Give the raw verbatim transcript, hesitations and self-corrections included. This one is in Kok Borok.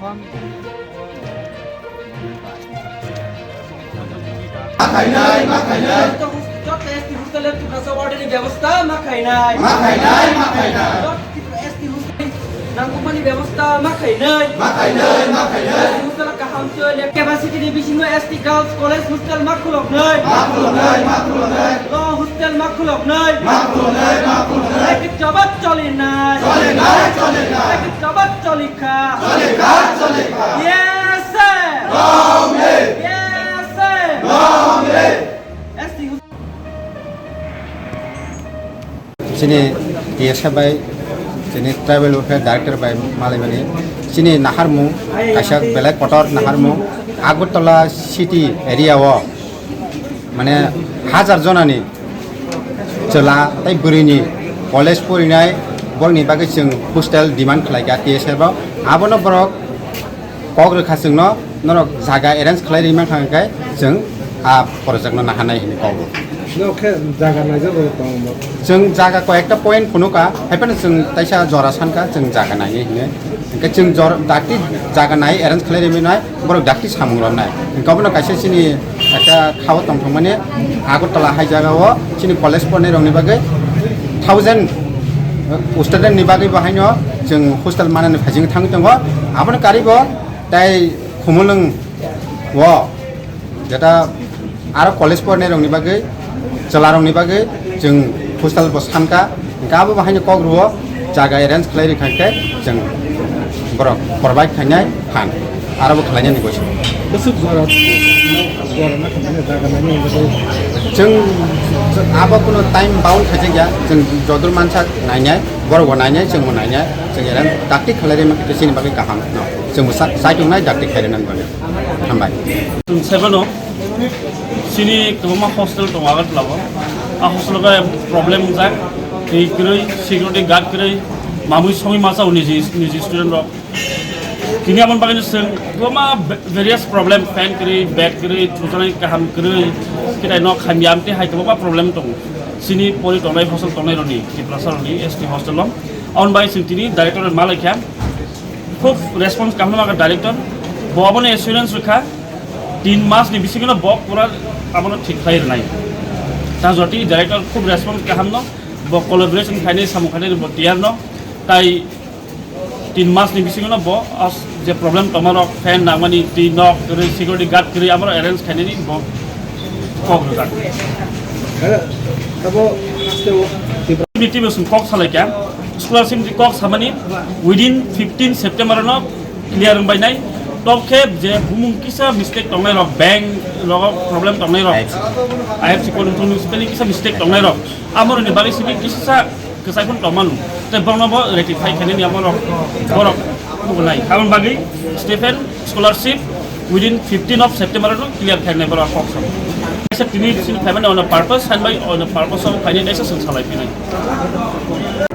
Ma khainai, ma khainai. Joto hus-, joto S T hostel-o Tiprasa warden-ni bebosta ma khainai. Ma khainai, ma khainai. Joto Tripura S T hostel nangkukmani bebosta ma khainai. Ma khainai, ma khainai. S T hostel kaham se le capacity-ni bisingo S T Girls College hostel ma khuloknai. Ma khuloknai, ma khuloknai. Law hostel ma khuloknai. Ma khuloknai, ma khuloknai. Ekit jabat cholinai. Cholinai, cholinai. Ekit jabat cholikha. Cholikha, cholikha. Yes, sir. Long live. Yes, sir. Long live. S T hostel. Chini T S F bai, chini Tribal Welfare Director bai malaimani, chini naharmung, kaisa belai kotor naharmung, Agartala city area o, mane, hajar jonani chwla tei bwrwini college porinai, borokni bagwi chwng hostel demand khlaikha T S F o. Abono borok kok rwkha chwngno, norok jaga arrange khlai rwi mankha hwnkhe chwng a project no naharnai hinwi kok rw. Norok khe jaga naijak rw tongo? Chwng jaga koi ekta point phunukha, haiphano chwng taisa jora sankha chwng jaga nainai hinwi. Hwnkhe chwng jor-, dakti jaga nai arrange khlai rwi nai, borok dakti samung rwnai. Hwnkhe obono kaisa chini ekta khao tongthokmani Agartala hai jaga o chini college pornai rokni bagwi thousand student ni bagwi bo haino chwng hostel manani phaising thangwi tongo. Aboni karibo tai Khumulwng o jeta aro college pornai rokni bagwi, chwla rokni bagwi chwng hostel bo sankha. Hwnkhe abo bo haino kok rwo, jaga arrange khlai rwkha khe chwng borok provide khainai phan, aro bo khlainani gosi. Bwswk jora, jora na khamani jaga nani bagwi? Chwng abo kuno time bound khaijak ya, chwng jodur mansa nainai, borok bo nainai, chwng bo nainai, chwng arrange dakti khlai rwma khe chini bagwi kaham no. Chwng bo sa-, saichung nai dakti khlai rwna bagwi. Hambai. Chwng seven o chini kwbangma hostel tongo Agartala o. A hostel o khe problem wngjak. Twi kwrwi, security guard kwrwi, mamui somoi masa o niji, niji student rok. Tini aboni bagwi chwng kwbangma va-, various problem, fan kwrwi, bed kwrwi, thujaknai kaham kwrwi, kitai nok hamya amtwi hai kwbangma problem tongo. Chini pori tongnai hostel tongnai rokni, Tiprasa rokni S T hostel o. Aboni bagwi chwng tini director bai malaikha. Khub response kaham nangkha director. Bo abono assurance rwkha, tin mas ni bisingo bo pura abono thik khlai rwnai. Ta jotoni director khub response kaham no, bo collaboration khainai, samung khainai bo tiyar no. Tai tin mas ni bisingo bo as-, je problem tongma rok, fan nangmani, twi nok kwrwi, security guard kwrwi, abo arrange khainani bo kok rwjak. Abo haste o Committee bo chwng kok salaikha, scholarship ni kok samani within fifteen September no clear wngbai nai. Tok khe je bumung kisa mistake tongnai rok, bank rogo problem tongnai rok, I F C code wngthung spelling kisa mistake tongnai rok, amoroni bagwi simi kisa sa kwchai phano tongmano, tei borokno bo rectify khainani amo rok, borok nai. Aboni bagwi Stephen scholarship within fifteen of September no clear khainai borok kok sam. Kaisa tini sini phaimani ono purpose, sanbai ono purpose o khainai kaisa chwng salai phinai.